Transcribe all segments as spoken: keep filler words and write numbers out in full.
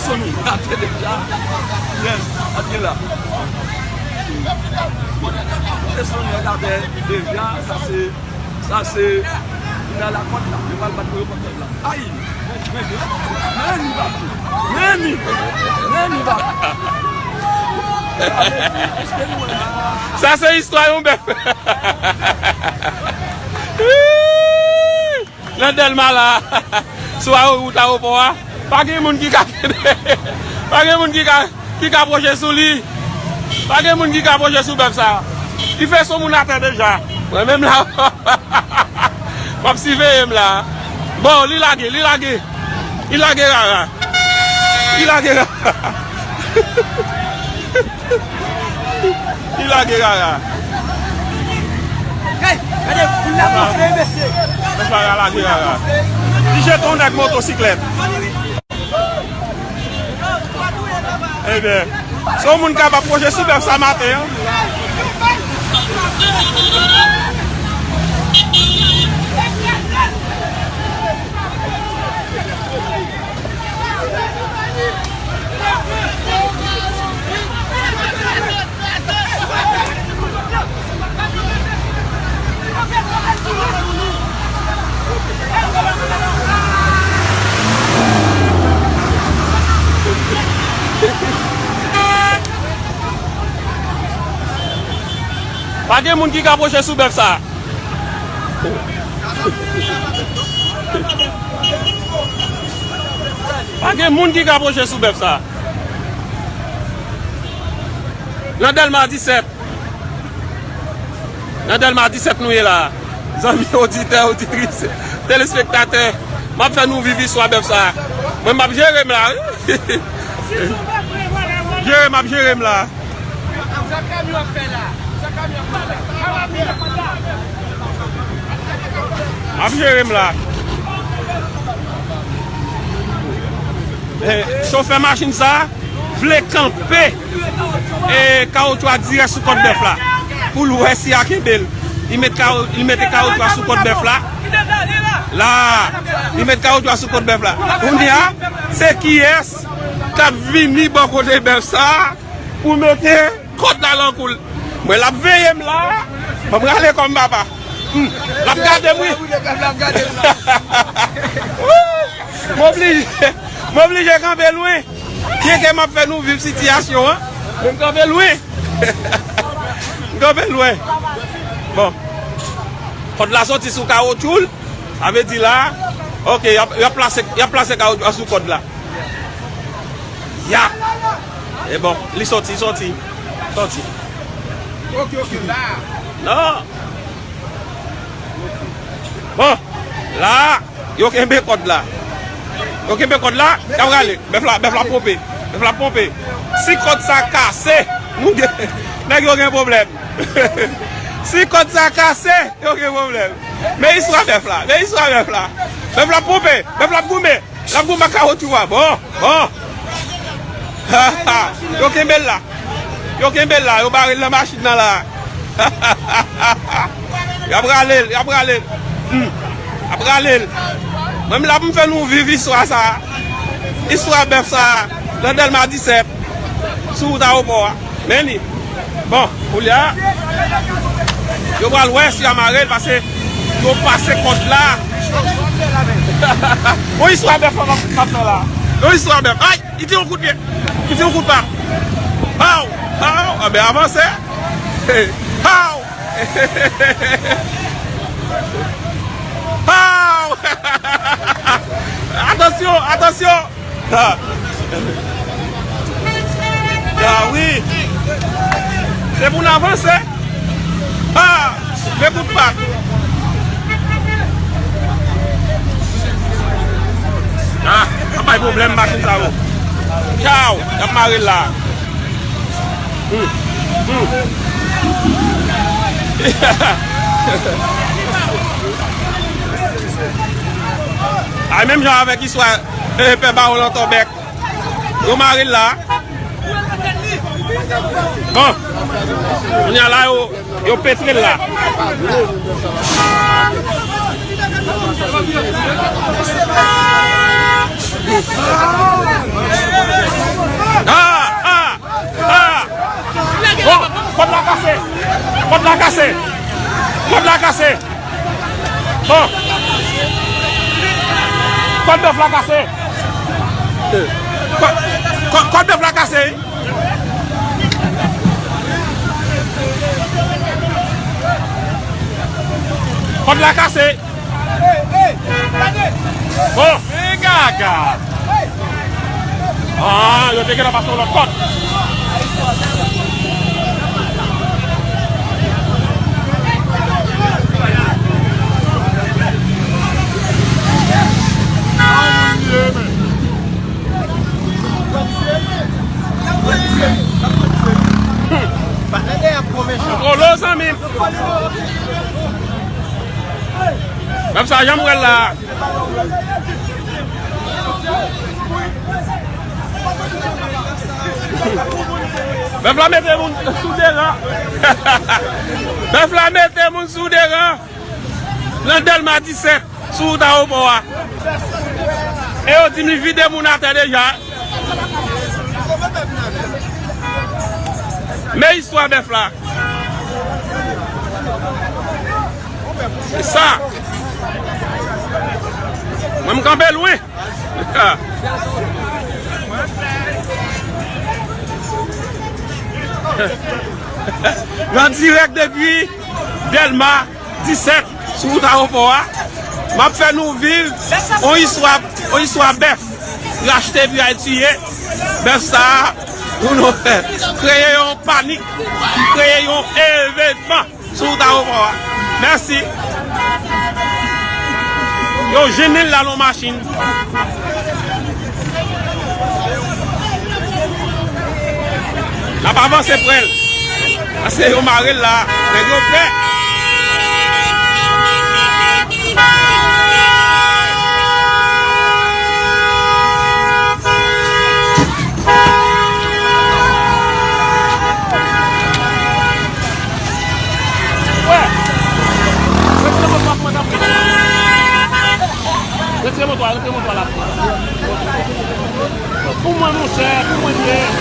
Sony gate deja. Yes, ap gen la. Kote Sony gate deja, sa se, sa se, li nan lakòt la, li pral bat pou yo kòt la. Ay! Men li, men li, men li, men li. Sa se istwa yon bèf. Nan Dèlma la, sou awo-, wout awopò a, pa gen moun ki ka, pa gen moun ki ka, ki ka pwoche sou li. Pa gen moun ki ka pwoche sou bèf sa. Li fè son moun atè deja. Mwen menm la, m ap siveye m la. Bon, li lage, li lage. Li lage rara. Li lage rara. Li lage rara. Hey, gade, moun la gonfle, mesye. Mesye a lage rara. Li jete yon nèg motosiklèt. Ebyen, se yon moun k ap pwoche sou bèf sa maten an. Pa gen moun ki ka pwoche sou bèf sa. Pa gen moun ki ka pwoche sou bèf sa. Nan Dèlma disèt. Nan Dèlma disèt nou ye la. Zanmi oditè, oditris, telespektatè, m ap fè nou viv istwa bèf sa. Mwen, m ap jere m la, wi. Jere, m ap jere m la. M ap jere m la. Eh, chofè machin sa vle kanpe, eh, kawotchou a dirèk sou kòt bèf la. Pou l wè si a kenbe l. Li met kawo-, li mete kawotchou a sou kòt bèf la. La, li met kawotchou a sou kòt bèf la. Kounye a, se kiyès k ap vini bò kote bèf sa pou mete kòd la nan kou l. Mwen, l ap veye m la. Ban m rale kò m, papa. Hmm. L ap gade m, wi. M oblije, m oblije kanpe lwen. Byenke m ap fè nou viv sitiyasyon an, men m kanpe lwen. M kanpe lwen. Bon. Kòd la soti sou kawotchou l. Sa vle di la, ok, y ap, y ap plase, y ap plase kawotchou a sou kòd la. Ya! E bon, li soti, soti, soti. Ok, ok, la. Non. Bon, la, yo kenbe kòd la. Yo kenbe kòd la, y ap rale. Bèf la, bèf la ponpe. Bèf la ponpe. Si kòd sa kase, nou gen, nèg yo gen pwoblèm. Si kòd sa kase, yo gen pwoblèm. Men istwa bèf la, men istwa bèf la. Bèf la ponpe, bèf la goumen. L ap goumen ak kawotchou a. Bon, bon. Yo kenbe l la. Yo kenbe l la, yo bare l nan machin nan la. Y ap rale l, y ap rale l. Hmm. Y ap rale l. Mwen menm la pou m fè nou viv istwa sa. Istwa bèf sa. Nan Dèlma disèt. Sou wout awopò a. Men li. Bon, koulye a, yo pral wè si y a mare l, paske yo pase kòd la. Yon istwa bèf la m ap fè la. Yon istwa bèf. Ay, li te yon kout pye. Li te yon kout pa. Haw! Haw! Anben, avanse. Haw! Haw! Atansyon, atansyon! Ha! Ah wi! Se pou n avanse! Ha! Men kout pa! Ah! Ap bay pwoblèm machin sa yo! Tchaw! Y ap mare l la! Hmm. Hmm. Ay, menm jan avèk istwa, eh, pè Bawon Lantòbèk. Yo mare l la. Bon. Kounye a la, yo, yo petre l la. Yo, Kase. Kòd la kase. Bon. Kòd bèf la kase. Kò-, kò-, kòd bèf la kase. Kòd la kase. Bon. Men gaga. Ah, yo te gentan pase yon lòt kòd. Kontwole w, zanmi m. Bèf sa, jan m wè l la. Bèf la mete moun sou deran. Bèf la mete moun sou deran. Nan Dèlma disèt, sou wout ayewopò a. E yo di m li vide moun atè deja. Men istwa bèf la. Se sa. Mwen, m kanpe lwen. An dirèk depi Dèlma disèt, sou wout ayewopò a. M ap fè nou viv yon istwa, yon istwa bèf. Rachte epi al tiye. Bèf sa a, pou nou fè. Kreye yon panik. Kreye yon evenman. Sou wout ayewopò a. Mèsi. Yo jennen l la nan machin. N ap avanse pre l. Paske yo mare l la. Nèg yo pè. Wè. Retire moto a pou mwen, tanpri. Retire moto a, retire moto a la. Pou mwen, monchè, pou mwen, byen.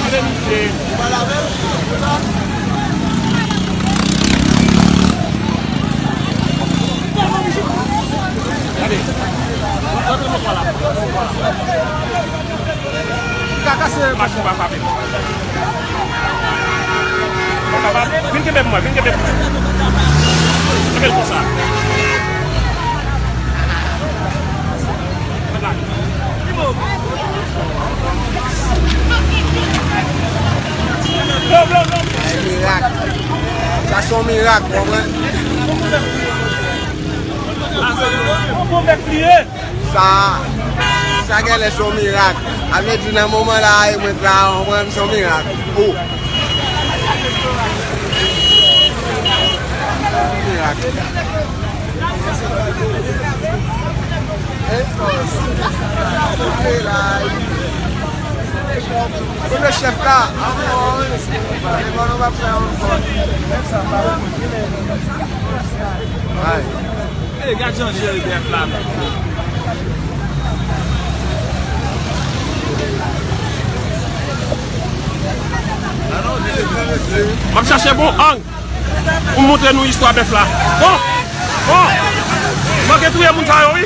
Gade misye. Gade. Retire moto a la. Machin pa frape. Vin kenbe pou mwen, vin kenbe pou mwen. Kenbe l konsa. Blow, blow, blow. Se mirak. Sa se yon mirak, w konprann? Sa, sa genlè se yon mirak. A vle di, nan moman la, e mwen t la, mwen menm se yon mirak. O. Mirak. Kote chèf la? Ankò, wi. E bon, nou pa fè ankò. Ay. E, gad jan jere bèf la, men. M ap chache bon ang pou m montre nou istwa bèf la. Bon! Bon! Manke touye moun sa yo, wi!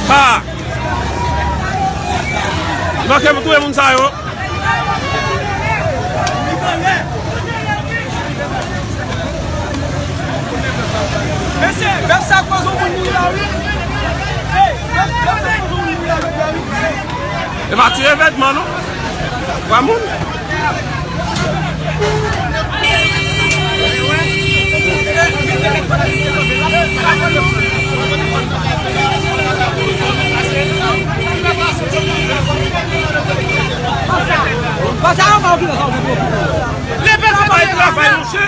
Ha! Manke touye moun sa yo. Mesye, bèf sa koz yon moun mouri la, wi. Hey, bèf, bèf sa koz yon moun mouri la, wi. E pa ti evènman, non. Twa moun. Leve travay, travay, monchè.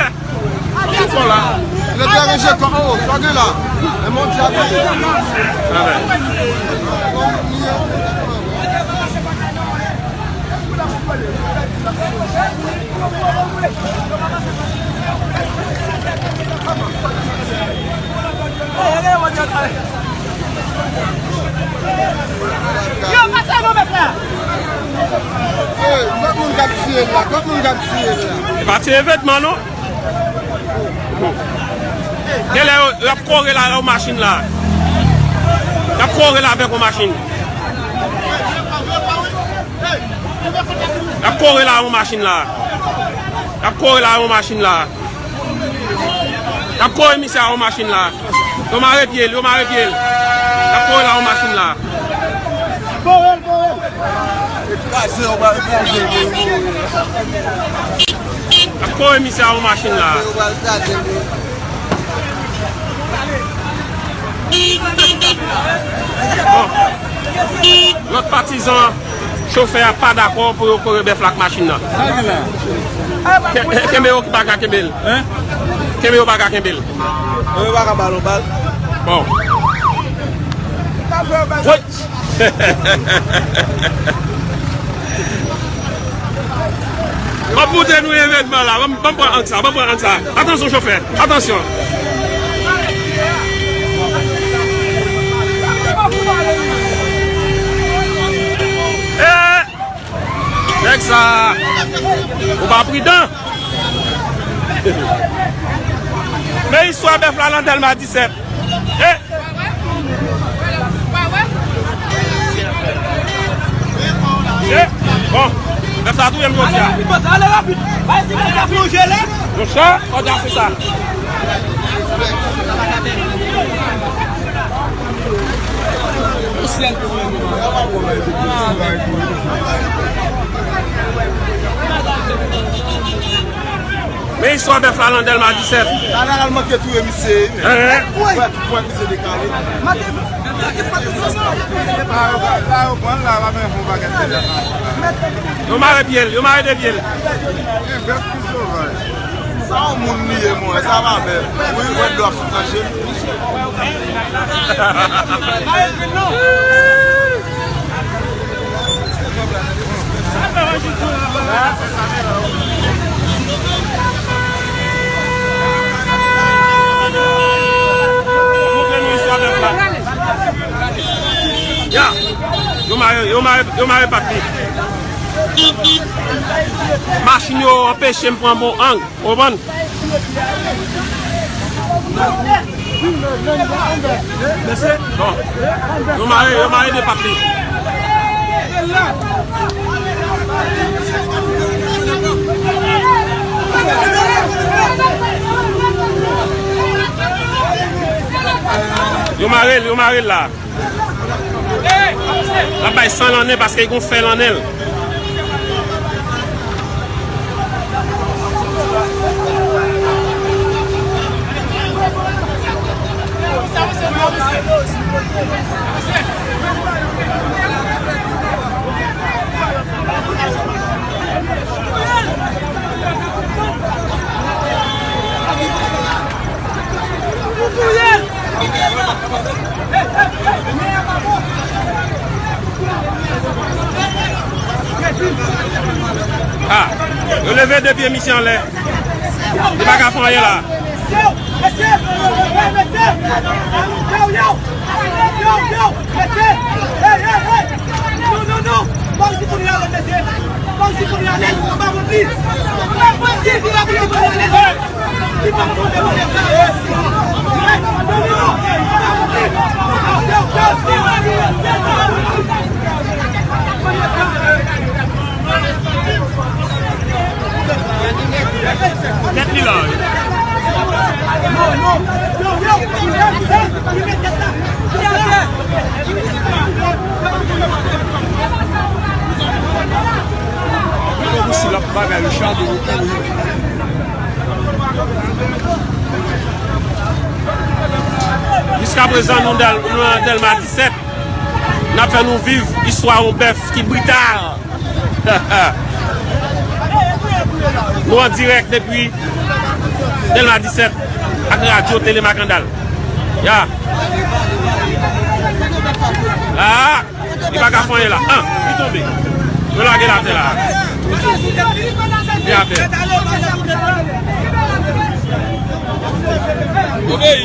Tout bon la. Le dirigeant comme oh, ça que là. Le monde a vu. Yo, pase nou met la. Hey, lòt moun k ap tiye la. Tout moun k ap tiye la. E pa tiye vètman, non. Genlè yo, y ap kore la, la, yon machin la. Y ap kore la avèk yon machin. Y ap kore la yon machin la. Y ap kore la yon machin la. Y ap kore misye a yon machin la. Yo mare pye l, yo mare pye l. Y ap kore la yon machin la. Kore l, kore l. Kraze, yo pral kraze l pou l mouri. Y ap kore misye a yon machin la. Yo pral kraze l. Bon. Lòt patizan chofè a pa dakò pou yo kore bèf la ak machin nan. Sa gen la? Ke- Kenbe yo ki pa ka kenbe l. Hein? Kenbe yo pa ka kenbe l. Yo pa ka ba l yon bal. Bon. Woy! M ap montre nou evènman la. Ban m, ban m pran ang sa, ban m pran ang sa. Atansyon, chofè. Atansyon. Eh! Nèg sa, ou pa pridan. Men istwa bèf la nan Dèlma disèt. Eh! Eh, bon, bèf sa touye m jodi a. Ale rapid, ale rapid. Monchè, fò w ap fè sa. Men istwa bèf la nan Dèlma disèt. Tala al manke touye misye. Hein? Wè, tout pwen misye dekale. Yo mare pye l, yo mare de pye l. Sa yon moun li ye, mwen, sa pa bèl. Wi, mwen dlo ap sot nan je m. Ya, yo mare, yo mare, yo mare pat li. Machin yo anpeche m pran bon ang. Ou konprann? Bon. Yo mare, yo mare de pat li. Yo mare l, yo mare l la. L ap bay san nan nen paske l gon fè nan nen l. Ah, yo leve de pye misye anlè. Li pa ka fè anyen la. Tèt li la. Konsi l ap bagay, Richard, ou kouri. Jiskaprezan, nou dal-, nou nan Dèlma disèt. N ap fè nou viv istwa yon bèf ki brital. Nou an dirèk depi Dèlma disèt ak radyo Tele Makandal. Ya. Ah, li pa ka fè anyen la. Ah, li tonbe. Yo lage l atè la. Li atè. Obeyi.